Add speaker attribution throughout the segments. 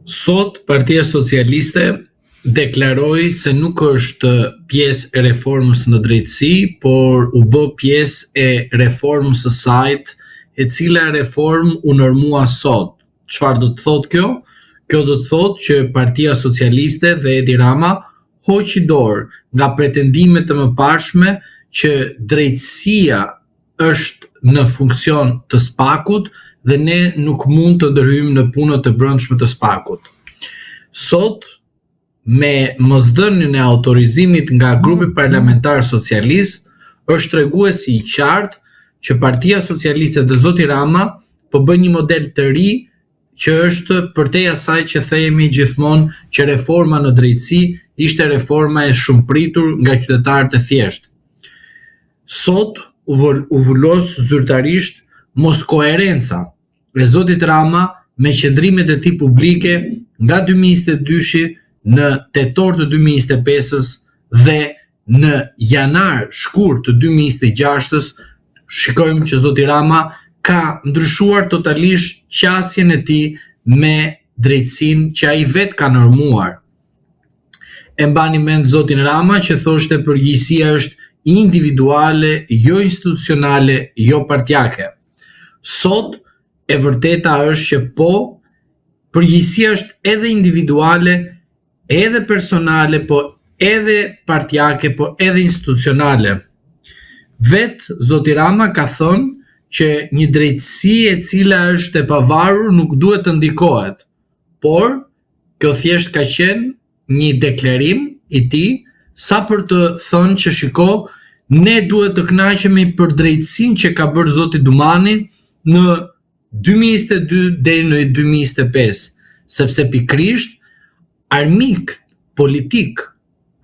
Speaker 1: Sot Partia Socialiste deklaroi se nuk është pjesë e reformës në drejtësi, por u bë pjesë e reformës së saj, e cila reformë u normua sot. Çfarë do të thotë kjo? Kjo do të thotë që Partia Socialiste dhe Edi Rama hoqi dorë nga pretendimet e mëparshme që drejtësia është në funksion të SPAK-ut dhe ne nuk mund të ndërhyjmë në punët e brendshme të SPAK-ut. Sot me mosdhënien e autorizimit nga grupi parlamentar socialist është treguesi i qartë që Partia Socialiste dhe zoti Rama po bën një model të ri që është përtej asaj që themi gjithmonë që reforma në drejtësi ishte reforma e shumëpritur nga qytetarët e thjeshtë. Sot u vulos zyrtarisht moskoherenca e zotit Rama me qëndrimet e tij publike nga 2022-shi në tetor të 2025-ës dhe në janar shkurt të 2026-ës shikojmë që zoti Rama ka ndryshuar totalisht qasjen e tij me drejtësinë që ai vetë ka normuar. E mbani mend zotin Rama që thoshte përgjegjësia është individuale, jo institucionale, jo partiake. Sot e vërteta është që po, përgjegjësia është edhe individuale, edhe personale, po edhe partiake, po edhe institucionale. Vetë zoti Rama ka thënë që një drejtësi e cila është e pavarur nuk duhet të ndikohet, por kjo thjesht ka qenë një deklarim i tij sa për të thënë që shiko, ne duhet të kënaqemi për drejtësinë që ka bërë zoti Dumani në 2022 deri në 2025, sepse pikërisht armik politik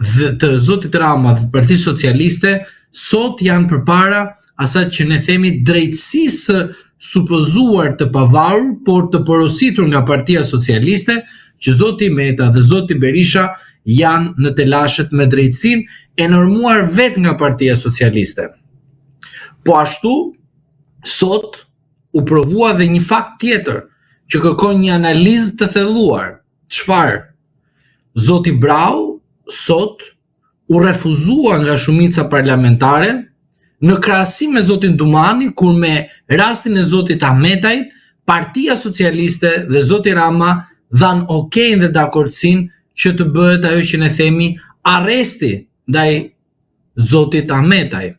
Speaker 1: dhe të zotit Rama dhe të Partisë Socialiste sot janë përpara asaj që ne themi drejtësisë së supozuar të pavarur, por të porositur nga Partia Socialiste, që zoti Meta dhe zoti Berisha janë në telashet me drejtësinë e normuar vetë nga Partia Socialiste. Po ashtu, sot u provua dhe një fakt tjetër që kërkon një analizë të thelluar. Çfarë? Zoti Braho sot u refuzua nga shumica parlamentare në krahasim me zotin Dumani kur me rastin e zotit Ahmetajt, Partia Socialiste dhe zoti Rama dhanë okejn dhe dakordësinë që të bëhet ajo që ne themi arresti ndaj zotit Ahmetaj.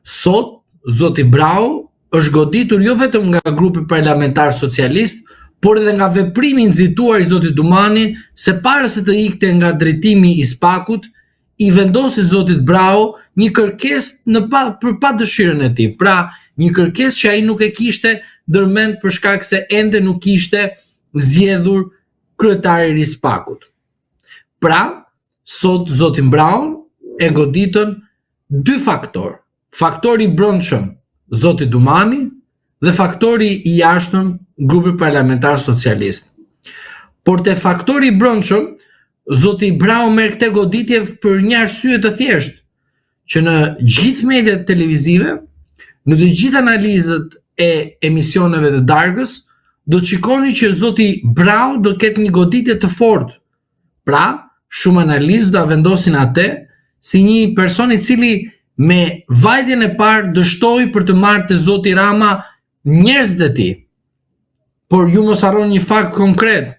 Speaker 1: Sot, zoti Braho është goditur jo vetëm nga grupi parlamentar socialist, por edhe nga veprimi i nxituar i zotit Dumani se para se të ikte nga drejtimi i SPAK-ut, i vendosi zotit Braho një kërkesë në pa, për pa dëshirën e tij. Pra, një kërkesë që ai nuk e kishte ndërmend për shkak se ende nuk ishte zgjedhur kryetari i SPAK-ut. Pra, sot zotin Braho e goditën dy faktorë. Faktori i brendshëm, zoti Dumani dhe faktori i jashtëm, grupi parlamentar socialist. Por te faktori i brendshëm, zoti Braho merr këtë goditje për një arsye të thjeshtë, që në gjithë mediat televizive, në të gjithë analizët e emisioneve të darkës, do të shikoni që zoti Braho do ketë një goditje të fortë. Pra, shumë analistë do ta vendosin atë si një person i cili me vajtjen e parë dështoi për të marrë te zoti Rama njerëzit e tij. Por ju mos harroni një fakt konkret,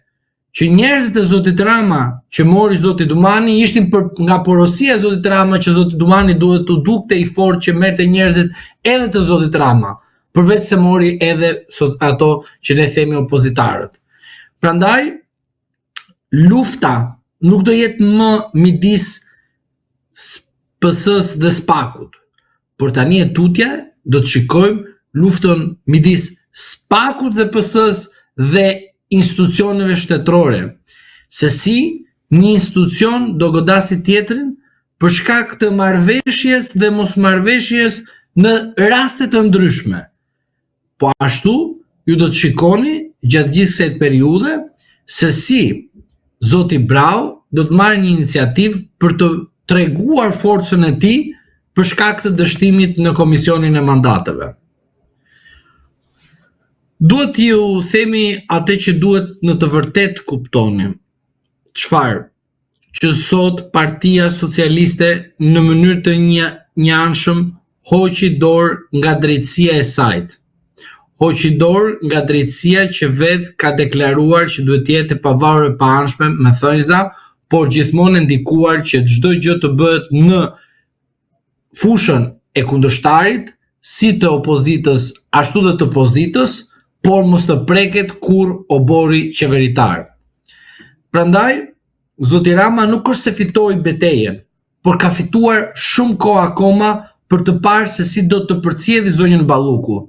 Speaker 1: që njerëzit e zotit Rama që mori zoti Dumani ishin për nga porosia e zotit Rama që zoti Dumani duhet t'u dukte i fortë që merrte njerëzit edhe të zotit Rama, përveç se mori edhe ato që ne themi opozitarët. Prandaj lufta nuk do jetë më midis PS-së dhe SPAK-ut. Por tani e tutje do të shikojmë luftën midis SPAK-ut dhe PS-së dhe institucioneve shtetërore. Se si një institucion do godasi tjetrin për shkak të marrëveshjes dhe mosmarrëveshjes në raste të ndryshme. Po ashtu, ju do të shikoni gjatë gjithë kësaj periudhe se si zoti Braho do të marrë një iniciativë për të treguar forcën e tij për shkak të dështimit në komisionin e mandateve. Duhet t'ju themi atë që duhet në të vërtetë të kuptoni. Çfarë? Që sot Partia Socialiste në mënyrë të një njëanshëm hoqi dorë nga drejtësia e saj. Hoqi dorë nga drejtësia që vetë ka deklaruar që duhet të jetë e pavarur e paanshme me thonjza, por gjithmonë e ndikuar që çdo gjë të bëhet në fushën e kundërshtarit, si të opozitës ashtu dhe të pozitës, por mos të preket kurrë oborri qeveritar. Prandaj, zoti Rama nuk është se fitoi betejën, por ka fituar shumë kohë akoma për të parë se si do të përcjellë zonjën Balluku.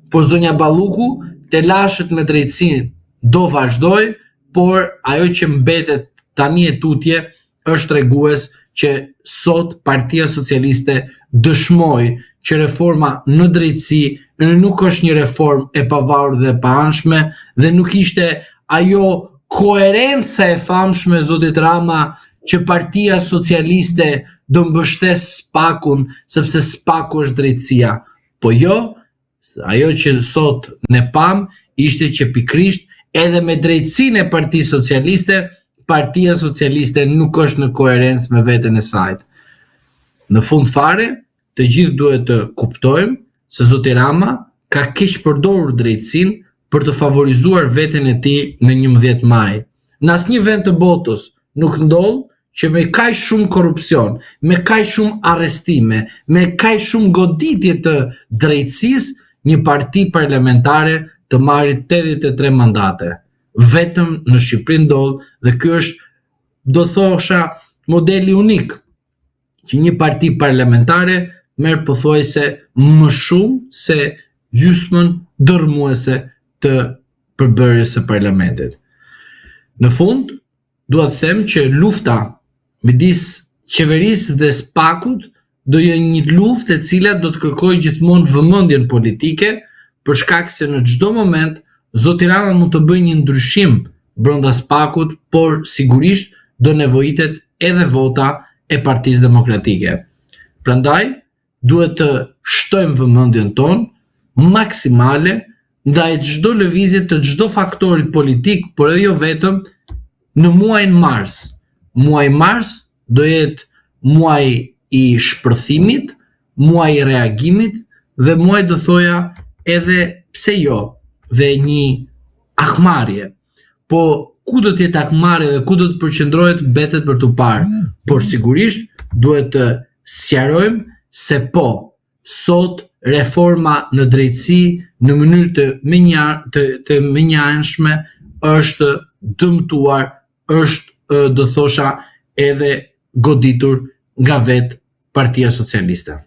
Speaker 1: Por zonja Balluku telashet me drejtësinë do vazhdojë, por ajo që mbetet tani e tutje është tregues që sot Partia Socialiste dëshmoi që reforma në drejtësi nuk është një reformë e pavarur dhe e paanshme dhe nuk ishte ajo koherenca e famshme e zotit Rama që Partia Socialiste do mbështesë SPAK-un sepse SPAK-u është drejtësia. Po jo, ajo që sot ne pamë ishte që pikërisht edhe me drejtësinë e Partisë Socialiste, Partia Socialiste nuk është në koherencë me veten e saj. Në fund fare, të gjithë duhet të kuptojmë se zoti Rama ka keqpërdorur drejtësinë për të favorizuar veten e tij në 11 maj. Në asnjë vend të botës nuk ndodh që me kaq shumë korrupsion, me kaq shumë arrestime, me kaq shumë goditje të drejtësisë, një parti parlamentare të marrë 83 mandate. Vetëm në Shqipëri ndodh dhe ky është, do thosha, modeli unik që një parti parlamentare merr pothuajse më shumë se gjysmën dërrmuese të përbërjes së parlamentit. Në fund, dua të them që lufta midis qeverisë dhe SPAK-ut do jetë një luftë e cila do të kërkojë gjithmonë vëmendjen politike, për shkak se në çdo moment zoti Rama mund të bëjë një ndryshim brenda SPAK-ut, por sigurisht do nevojitet edhe vota e Partisë Demokratike. Prandaj duhet të shtojmë vëmendjen tonë maksimale ndaj çdo lëvizje të çdo faktori politik, por edhe jo vetëm në muajin mars. Muaji mars do jetë muaj i shpërthimit, muaj i reagimit dhe muaj do thoja edhe pse jo dhe një hakmarrje. Po ku do të jetë hakmarrja dhe ku do të përqendrohet mbetet për t'u parë. Por sigurisht duhet të sqarojmë se po, sot reforma në drejtësi në mënyrë të menja, të, të menjanshme është dëmtuar, është do thosha edhe goditur nga vetë Partia Socialiste.